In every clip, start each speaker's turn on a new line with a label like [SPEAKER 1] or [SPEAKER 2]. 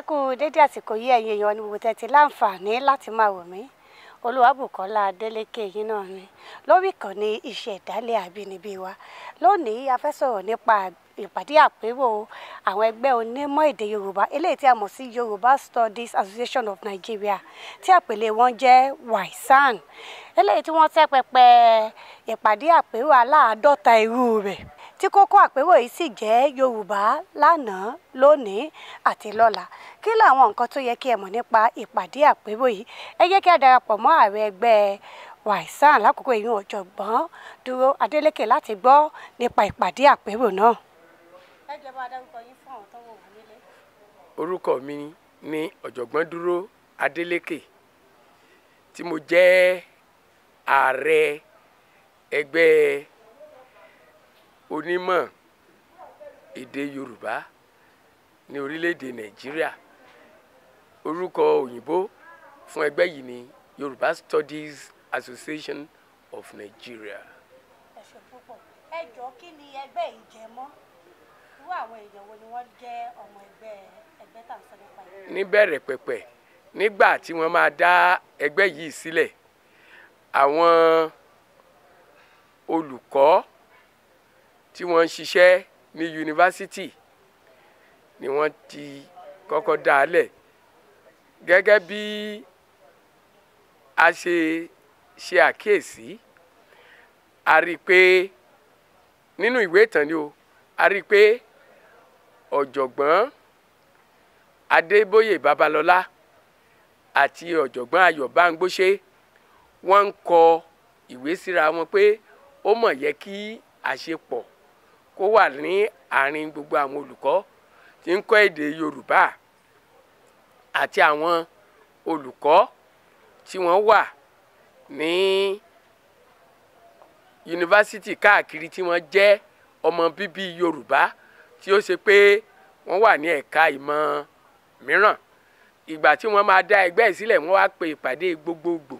[SPEAKER 1] Kú dédé àsìkò yìí, ẹ̀yin èèyàn ní gbogbo tẹ́tí láǹfààní láti máa wò mí. Olúwabùkọ́lá Adélékè yín náà ni lórí ìkànnì Ìṣẹ̀dálẹ̀ Àbínibí wa. Lónìí, a fẹ́ sọ̀rọ̀ nípa ìpàdé àpérò àwọn ẹgbẹ́ onímọ̀ èdè Yorùbá, eléyìí tí a mọ̀ sí Yorùbá Studies Association of Nigeria, tí àpèlé wọn jẹ́ WASAN, eléyìí tí wọ́n tẹ́ pẹpẹ ìpàdé àpérò aláàádọ́ta irú rẹ̀, tí kókó àpérò yìí sì jẹ́ Yorùbá lánàá, lónìí àti lọ́la. Kí làwọn nǹkan tó yẹ kí ẹ mọ̀ nípa ìpàdé àpérò yìí? Ẹ jẹ́ kí a darapọ̀ mọ́ ààrẹ ẹgbẹ́ WASAN lákòókò yìí, Ọ̀jọ̀gbọ́n Dúró Adélékè, láti gbọ́ nípa ìpàdé àpérò náà. Ẹ jẹ́ bá a dárúkọ yín fún àwọn tó wò wá nílé.
[SPEAKER 2] Orúkọ mi ni Ọ̀jọ̀gbọ́n Dúró Adélékè, tí mo jẹ́ ààrẹ ẹgbẹ́ onímọ̀ èdè Yorùbá ní orílẹ̀-èdè Nàìjíríà. Orúkọ òyìnbó fún ẹgbẹ́ yìí ni Yorùbá Studies Association of Nigeria.
[SPEAKER 1] Ẹ ṣé púpọ̀. Ẹ jọ̀ọ́, kí ni ẹgbẹ́ yìí jẹ mọ́? Irú àwọn èèyàn wo ni wọ́n jẹ́ ọmọ ẹgbẹ́ tá à ń sọ nípa yìí?
[SPEAKER 2] Níbẹ̀rẹ̀ pẹ̀pẹ̀, nígbà tí wọ́n máa dá ẹgbẹ́ yìí sílẹ̀, àwọn olùkọ́ tí wọ́n ń ṣiṣẹ́ ní yunifásítì ni wọ́n ti kọ́kọ́ dá a lẹ̀. Gẹ́gẹ́ bí a ṣe ṣe àkíyèsí, a rí i pé nínú ìwé ìtàn ni o, a rí i pé Ọ̀jọ̀gbọ́n Adébóyè Babalọ́lá àti Ọ̀jọ̀gbọ́n Ayọ̀ Bámgbóṣé, wọ́n ń kọ ìwé síra wọn pé ó mọ̀ yẹ kí àṣepọ̀ kó wà ní àárín gbogbo àwọn olùkọ́ tí ń kọ́ èdè Yorùbá àti àwọn olùkọ́ tí wọ́n wà ní yunifásítì káàkiri, tí wọ́n jẹ́ ọmọ bíbí Yorùbá, tí ó ṣe pé wọ́n wà ní ẹ̀ka ìmọ̀ mìíràn. Ìgbà tí wọ́n máa dá ẹgbẹ́ yìí sílẹ̀, wọ́n wá pe ìpàdé gbogbogbò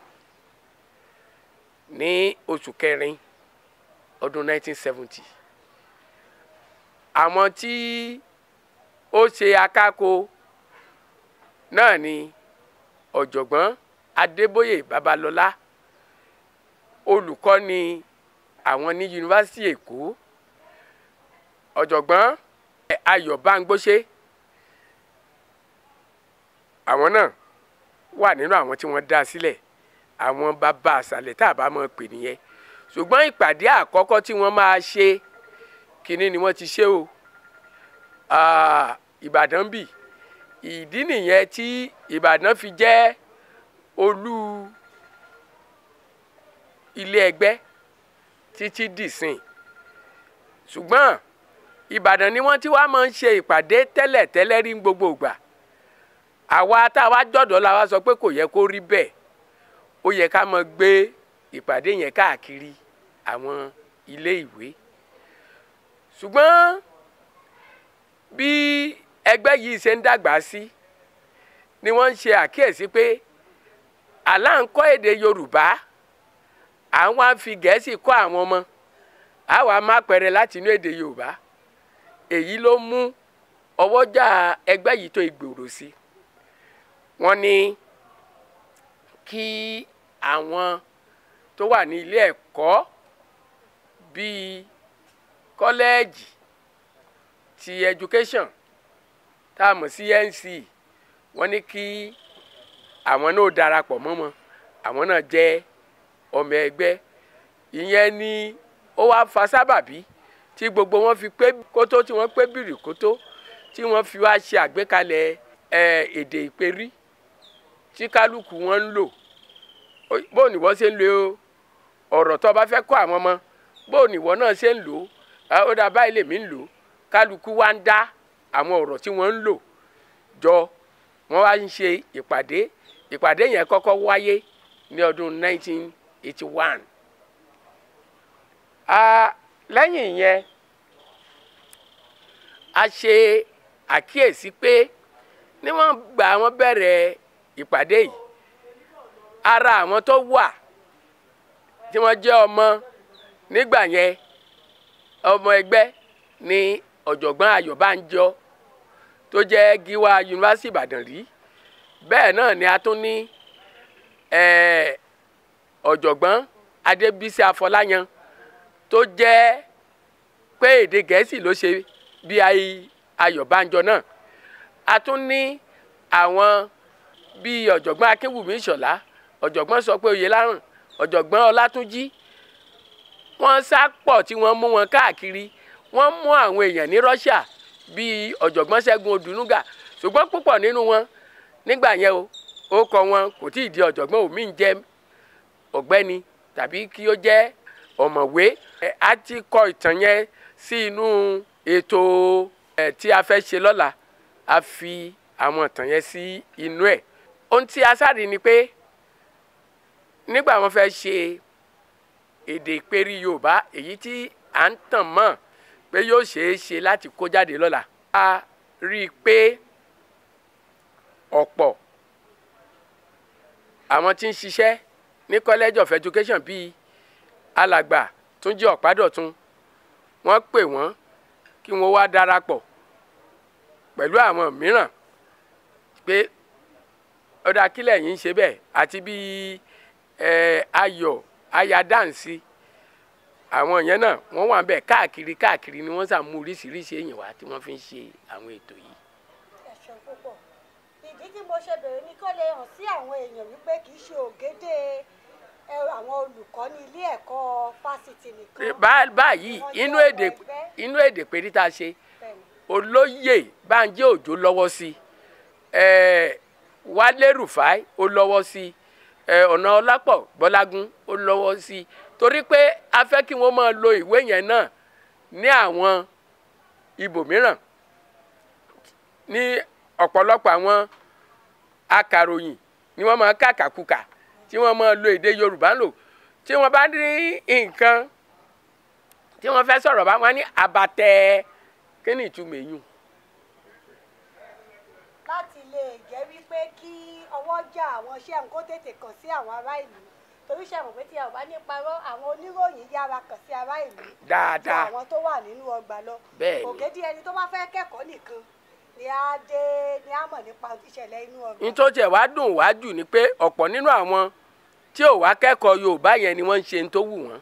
[SPEAKER 2] ní oṣù kẹrin ọdún 1970. Àwọn tí ó ṣe akáko náà ni Ọ̀jọ̀gbọ́n Adébóyè Babalọ́lá, olùkọ́ ni àwọn ní Yunifásítì Èkó, Ọ̀jọ̀gbọ́n Ayọ̀ Bámgbóṣé, àwọn náà wà nínú àwọn tí wọ́n dá sílẹ̀, àwọn bàbá àṣàlẹ̀ tá a bá mọ̀ pè nìyẹn. Ṣùgbọ́n ìpàdé àkọ́kọ́ tí wọ́n máa ṣe kínní ni wọ́n ti ṣe o, Ìbàdàn bì. Ìdí nìyẹn tí Ìbàdàn fi jẹ́ olú ilé ẹgbẹ́ títí dìsìn. Ṣùgbọ́n Ìbàdàn ni wọ́n ti wá máa ń ṣe ìpàdé tẹ́lẹ̀ tẹ́lẹ̀ rí gbogbo ìgbà. Àwa tá a wá jọ̀dọ̀ la wá sọ pé kò yẹ kó rí bẹ́ẹ̀, ó yẹ ká máa gbé ìpàdé yẹn káàkiri àwọn ilé ìwé. Ṣùgbọ́n bí ẹgbẹ́ yìí ṣe ń dàgbà sí ni wọ́n ń ṣe àkíyèsí pé àlá ń kọ́ èdè Yorùbá, àwọn á fi Gẹ̀ẹ́sì kọ́ àwọn ọmọ, àwa má pẹ̀rẹ̀ láti inú èdè Yorùbá. Èyí ló mú ọwọ́jà ẹgbẹ́ yìí tó ìgbòrò sí. Wọ́n ní kí àwọn tó wà ní ilé ẹ̀kọ́ bíi kọ́lẹ́ẹ̀jì ti education tá a mọ̀ sí NCE, wọ́n ní kí àwọn náà darapọ̀ mọ́ wọn, àwọn náà jẹ́ ọmọ ẹgbẹ́. Ìyẹn ni ó wá fa sábàbí tí gbogbo wọn fi pé kótó, tí wọ́n pé bìrì kótó, tí wọ́n fi wá ṣe àgbékalẹ̀ èdè ìperí tí kálukú wọn ń lò. Bó ni wọ́n ṣe ń lo ọ̀rọ̀ tó bá fẹ́ kọ́ àwọn ọmọ, bó ni wọ́n náà ṣe ń lò ó, dá báyìí lèmi ń lò. Kálukú wá ń dá àwọn ọ̀rọ̀ tí wọ́n ń lò jọ, wọ́n wá ń ṣe ìpàdé. Ìpàdé yẹn kọ́kọ́ wáyé ní ọdún 1981. Lẹ́yìn ìyẹn, a ṣe àkíyèsí pé níwọ̀n gbà wọ́n bẹ̀rẹ̀ ìpàdé yìí, ara àwọn tó wà tí wọ́n jẹ́ ọmọ nígbà yẹn, ọmọ ẹgbẹ́ ní Ọ̀jọ̀gbọ́n Ayọ̀ Bánjọ. tó jẹ́ Gíwá Yunifásítì Ìbàdàn rí. Bẹ́ẹ̀ náà ni a tún ní ọ̀jọ̀gbọ́n Adébísí Afọláyan tó jẹ́ pé èdè Gẹ̀ẹ́sì ló ṣe bí Ayọ̀ Bánjọ náà. A tún ní àwọn bíi ọ̀jọ̀gbọ́n Akínwùmí Ìṣọ̀lá, ọ̀jọ̀gbọ́n Sọpé Oyèláràn, ọ̀jọ̀gbọ́n Ọlátúnjí. Wọ́n sá pọ̀ tí wọ́n mú wọn káàkiri. Wọ́n mú àwọn èèyàn ní Russia bíi ọ̀jọ̀gbọ́n Ṣẹ́gun Odùnúgà, ṣùgbọ́n púpọ̀ nínú wọn nígbà yẹn ó kọ wọn kò tí ì di ọ̀jọ̀gbọ́n, òmíì ń jẹ́ ọ̀gbẹ́ni tàbí kí ó jẹ́ ọ̀mọ̀wé. A ti kọ ìtàn yẹn sí inú ètò tí a fẹ́ ṣe lọ́la. A fi àwọn ìtàn yẹn sí inú ẹ̀. Ohun tí a sáré ni pé nígbà wọ́n fẹ́ ṣe èdè ìpérí Yorùbá, èyí tí à ń tàn mọ́ pé yóò ṣeé ṣe láti kó jáde lọ́la, a rí i pé ọ̀pọ̀ àwọn tí ń ṣiṣẹ́ ní College of Education bíi alàgbà Túnjí Ọ̀pádọ̀tun, wọ́n pè wọ́n kí wọ́n wá darapọ̀ pẹ̀lú àwọn mìíràn pé ọ̀dà kílẹ̀ yìí ń ṣe bẹ́ẹ̀, àti bíi Ayọ̀ Ayadáǹsì, àwọn yẹn náà wọ́n wà bẹ́ẹ̀ káàkiri káàkiri ni wọ́n sàmú oríṣiríṣi èèyàn wá tí wọ́n fi ń ṣe àwọn ètò yìí.
[SPEAKER 1] Ẹ ṣeun púpọ̀. Ìdí tí mo ṣe bẹ̀rẹ̀ ni kó lè hàn sí àwọn èèyàn wípé kì í ṣe ògédé àwọn olùkọ́ ní ilé ẹ̀kọ́ fásitì nìkan.
[SPEAKER 2] Báyìí inú èdè péré tá a ṣe, olóyè Bánjí Òjó lọ́wọ́ sí, Wálé Rùfáì ó lọ́wọ́ sí, Ọ̀nà Ọlápọ̀ Gbọ́lágún ó lọ́wọ́ sí, torí pé a fẹ́ kí wọ́n máa lo ìwé yẹn náà ní àwọn ibòmíràn. Ní ọ̀pọ̀lọpọ̀ àwọn akàròyìn ni wọ́n máa kàkàkùkà tí wọ́n máa lo èdè Yorùbá lò. Tí wọ́n bá ní nǹkan tí wọ́n fẹ́ sọ̀rọ̀ bá wọn ní àbàtẹ, kí ni ìtumọ̀ èyún?
[SPEAKER 1] Láti lè jẹ́ wípé kí ọwọ́ já àwọn iṣẹ́ nǹkan tètè kàn sí àwọn ará ìlú, torí ṣe mọ̀ pé tí a ò bá ní parọ́, àwọn oníròyìn yára kàn sí ará ìlú
[SPEAKER 2] dáadáa
[SPEAKER 1] ju àwọn tó wà nínú ọgbà lọ.
[SPEAKER 2] Bẹ́ẹ̀ni,
[SPEAKER 1] ògèdè ẹni tó bá fẹ́ kẹ́kọ̀ọ́ nìkan ni á dé ni á mọ̀ nípa ìṣẹ̀lẹ̀ inú ọgbà.
[SPEAKER 2] Ní tó tiẹ̀ wá dùn wá jù ni pé ọ̀pọ̀ nínú àwọn tí ò wá kẹ́kọ̀ọ́ Yorùbá yẹn ni wọ́n ń ṣe tó wù wọ́n.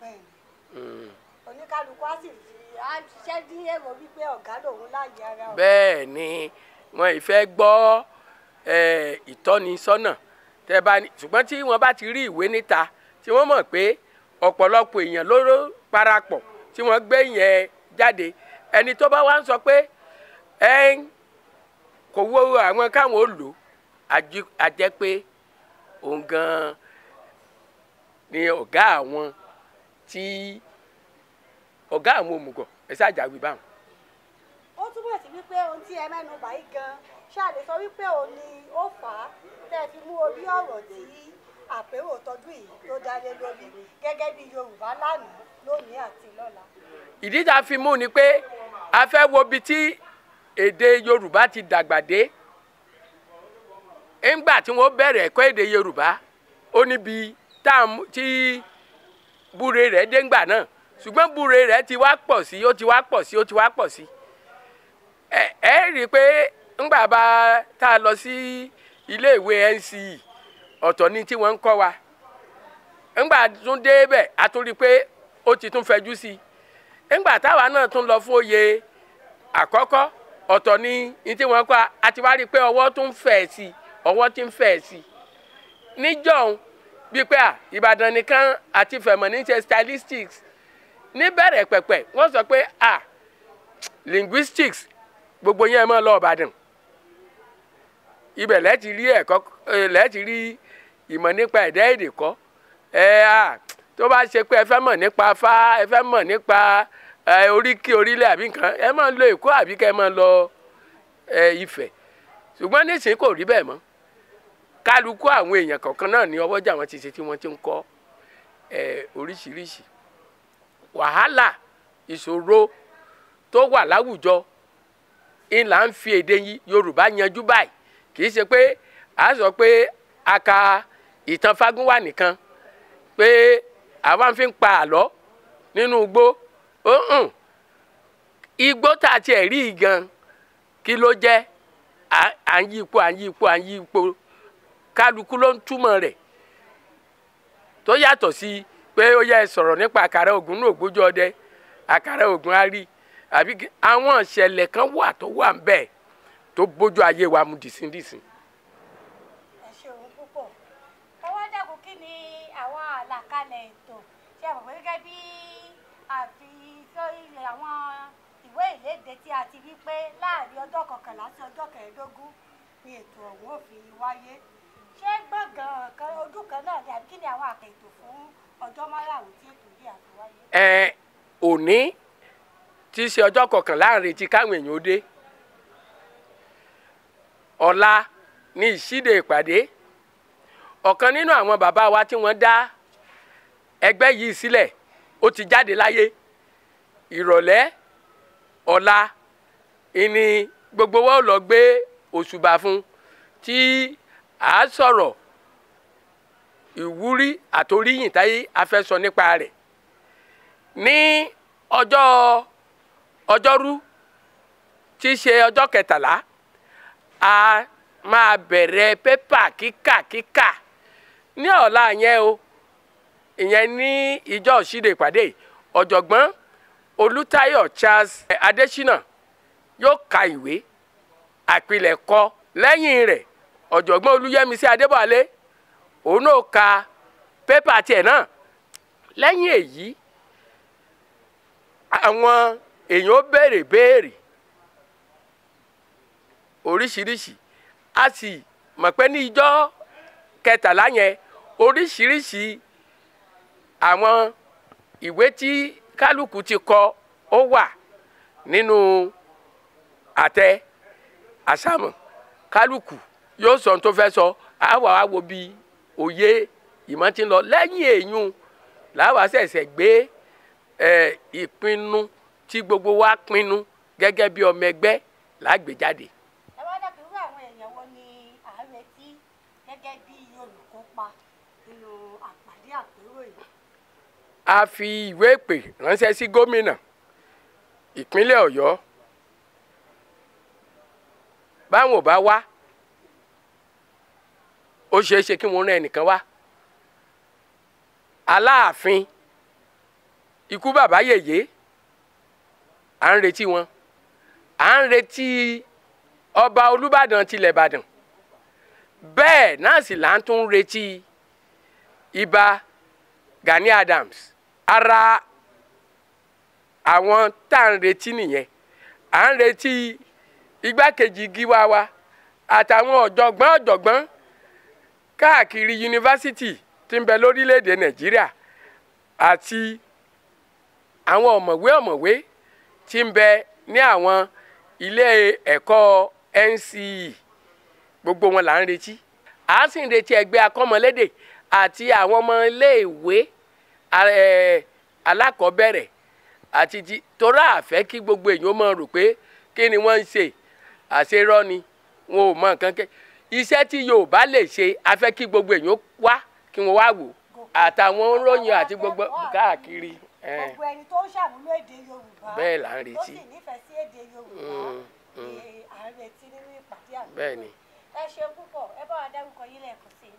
[SPEAKER 1] Bẹ́ẹ̀ni, oníkálukú á sì fi á ṣiṣẹ́ ní èrò wípé ọ̀gá lòun láàyè ara ọ̀.
[SPEAKER 2] Bẹ́ẹ̀ni, wọn ì fẹ́ gbọ́ ìtọ́nisọ́nà tẹ́ bá ní, ṣùgbọ́n tí wọ́n bá ti rí ìwé níta tí wọ́n mọ̀ pé ọ̀pọ̀lọpọ̀ èèyàn ló parapọ̀ tí wọ́n gbé yẹn jáde, ẹni tó bá wá ń sọ pé kò wó àwọn káwọn ó lò, á jẹ́ pé òun gan-an ni ọ̀gá àwọn tí ọ̀gá àwọn òmùgọ̀ ẹ̀ ṣàjàwí báwọn.
[SPEAKER 1] Ó túmọ̀ sí wípé ohun tí ẹ mẹ́nu bà yìí gan-an ṣáà lè sọ wípé òun ni ó fà á tẹ́ ẹ fi mú orí ọ̀rọ̀ tí àpérò tọdún yìí tó dá lé lórí gẹ́gẹ́ bí Yorùbá lánàá, lónìí àti lọ́la.
[SPEAKER 2] Ìdí tá a fi mú ni pé a fẹ́ wo ibi tí èdè Yorùbá ti dàgbà dé. Ńgbà tí wọ́n bẹ̀rẹ̀ ẹ̀kọ́ èdè Yorùbá, ó níbi tí búre rẹ̀ dé ńgbà náà, ṣùgbọ́n búre rẹ̀ ti wá pọ̀ sí, ó ti wá pọ̀ sí, ó ti wá pọ̀ sí. Ẹ rí i pé ńgbà bá tá a lọ sí iléèwé NCE, ọ̀tọ̀ ni tí wọ́n ń kọ́ wa. Ńgbà tún dé bẹ̀, a tún rí i pé ó ti tún fẹjú sí i. Ńgbà táwa náà tún lọ fún oyè àkọ́kọ́, ọ̀tọ̀ ni tí wọ́n kọ́, a ti wá rí i pé ọwọ́ tún fẹ̀ sí i, ọwọ́ ti ń fẹ̀ sí i. Níjọ́un bíi pé Ìbàdàn nìkan àti Fẹ̀mọ̀ ní ṣe stylistics. Níbẹ̀rẹ̀ pẹ̀pẹ̀ wọ́n sọ pé linguistics gbogbo yẹn máa lọ Ìbàdàn, ibẹ̀ lẹ́ẹ̀ ti rí ẹ̀kọ́, lẹ́ẹ̀ ti rí ìmọ̀ nípa ẹ̀dá èdè kọ́. Tó bá ṣe pé ẹ fẹ́ mọ̀ nípa fá, ẹ fẹ́ mọ̀ nípa oríkì orílẹ̀ àbí nǹkan, ẹ máa lọ Èkó àbí kẹ́ ẹ máa lọ Ifẹ̀. Ṣùgbọ́n nísìnyí kò rí bẹ́ẹ̀ mọ́. Kálukú àwọn èèyàn kọ̀ọ̀kan náà ní ọwọ́jà wọn ti ṣe tí wọ́n ti ń kọ́ oríṣiríṣi. Wàhálà ìṣòro tó wà láwùjọ ńlá ń fi èdè Yorùbá yanjú báyìí. Kì í ṣe pé a sọ pé a ka ìtàn Fágúnwà nìkan pé àwa fi ń pa àlọ́ nínú igbó. Igbó tá a tiẹ̀ rí gan, Kí ló jẹ́? À ń yípo, à ń yípo, à ń yípo, kálukú ló ń túmọ̀ rẹ̀ tó yàtọ̀ sí pé ó yẹ sọ̀rọ̀ nípa àkàrà Ògún ní ògbójú ọdẹ, àkàrà Ògún á rí, àbí àwọn ìṣẹ̀lẹ̀ kan wà tó wà ń bẹ̀ tó bójú ayé wa mu dìsíndìsín.
[SPEAKER 1] Ẹ ṣeun púpọ̀. Ẹ wá dákun, kí ni àwọn àlàkalẹ̀ ètò ṣe àmọ̀ gẹ́gẹ́ bí àfi sórí àwọn ìwé ìléde tí a ti wí pé láàrin ọjọ́ 11 sí ọjọ́ 15 ni ètò ọ̀hún ò fi wáyé? Ṣé gbọ̀ngàn kan ojú kan náà ni, àbí kí ni àwọn àkètò fún ọjọ́ márààrún tí ètò yìí àfi wáyé?
[SPEAKER 2] Ẹ òní tí í ṣe ọjọ́ 11 ń retí káwọn èèyàn ó dé. Ọ̀la ní ìṣíde ìpàdé. Ọ̀kan nínú àwọn bàbá wa tí wọ́n dá ẹgbẹ́ yìí sílẹ̀ ó ti jáde láyé. Ìrọ̀lẹ́ ọ̀la ìní gbogbo wa ó lọ gbé òṣùbà fún tí a sọ̀rọ̀ ìwúrí àtoríyìn táyé a fẹ́ sọ nípa rẹ̀. Ní ọjọ́ ọjọ́rú tí í ṣe ọjọ́ 13, a máa bẹ̀rẹ̀ pépà kíkà kíkà ní ọ̀la yẹn o. Ìyẹn ní ìjọ ìṣíde ìpàdé. Ọ̀jọ̀gbọ́n Olútáyọ̀ Charles Adésínà yóò ka ìwé àpilẹ̀kọ. Lẹ́yìn rẹ̀, ọ̀jọ̀gbọ́n Olúyẹmisí Adébọ̀wálé òun náà ka pépà tiẹ̀ náà. Lẹ́yìn èyí, àwọn èèyàn ó béèrè béèrè oríṣiríṣi. A sì mọ̀ pé ní ìjọ 13 yẹn, oríṣiríṣi àwọn ìwé tí kálukú ti kọ ó wà nínú àtẹ àsámọ̀. Kálukú yóò sọ ohun tó fẹ́ sọ, àwa wá wo bí òye ìmọ̀ ti ń lọ. Lẹ́yìn èyún làwa ṣẹ̀ṣẹ̀ gbé ìpinnu tí gbogbo wa pinnu gẹ́gẹ́ bí ọmọ ẹgbẹ́ lágbèjáde.
[SPEAKER 1] Ẹ wá dákun, irú àwọn èèyàn wo ni à ń retí gẹ́gẹ́ bí olùkópa nínú àpàdé àpérò yìí?
[SPEAKER 2] A fi ìwé ìpè ránṣẹ́ sí gómìnà ìpínlẹ̀ Ọ̀yọ́. Báwọn ò bá wá, ó ṣeé ṣe kí wọ́n rán ẹnìkan wá. Aláàfin ikú bàbá yèyé, à ń retí wọn. À ń retí ọba Olúbàdàn tilẹ̀ Ìbàdàn. Bẹ́ẹ̀ náà sì là ń tún retí Ìbà Gani Adams. Ara àwọn tá à ń retí nìyẹn. À ń retí igbákejì gíwá wa àtàwọn ọ̀jọ̀gbọ́n ọ̀jọ̀gbọ́n káàkiri yunifásitì tí ń bẹ lórílẹ̀‐èdè Nàìjíríà àti àwọn ọ̀mọ̀wé ọ̀mọ̀wé tí ń bẹ ní àwọn ilé ẹ̀kọ́ NCE. Gbogbo wọn là ń retí. À sì ń retí ẹgbẹ́ akọ́mọlédè àti àwọn ọmọ iléèwé alákọ̀ọ́bẹ̀rẹ̀ àti ti torá àfẹ́ kí gbogbo èèyàn máa rò pé kí ni wọ́n ń ṣe, àṣerọ́ ni, wọn ò mọ nǹkan kẹ́. Iṣẹ́ tí Yorùbá lè ṣe, a fẹ́ kí gbogbo èèyàn wá kí wọ́n wá wò, àtàwọn oníròyìn àti gbogbo káàkiri.
[SPEAKER 1] Gbogbo ẹni tó ń ṣàmúlò èdè Yorùbá
[SPEAKER 2] bẹ́ẹ̀ là ń retí,
[SPEAKER 1] tó sì nífẹ̀ẹ́ sí èdè Yorùbá ni à ń retí nínú ìpàdé àpérò.
[SPEAKER 2] Bẹ́ẹ̀ ni.
[SPEAKER 1] Ẹ ṣeun púpọ̀, ẹ bá wa dárúkọ yín lẹ́ẹ̀kan sí i.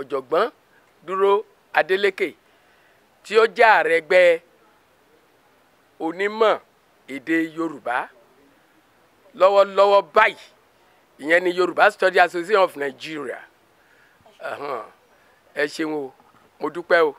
[SPEAKER 2] Ọ̀jọ̀gbọ́n Dúró Adélékè tí ó jẹ́ ààrẹ ẹgbẹ́ onímọ̀ èdè Yorùbá lọ́wọ́lọ́wọ́ báyìí, ìyẹn ni Yorùbá Study Association of Nigeria. Ẹ ṣeun o, mo dúpẹ́ o.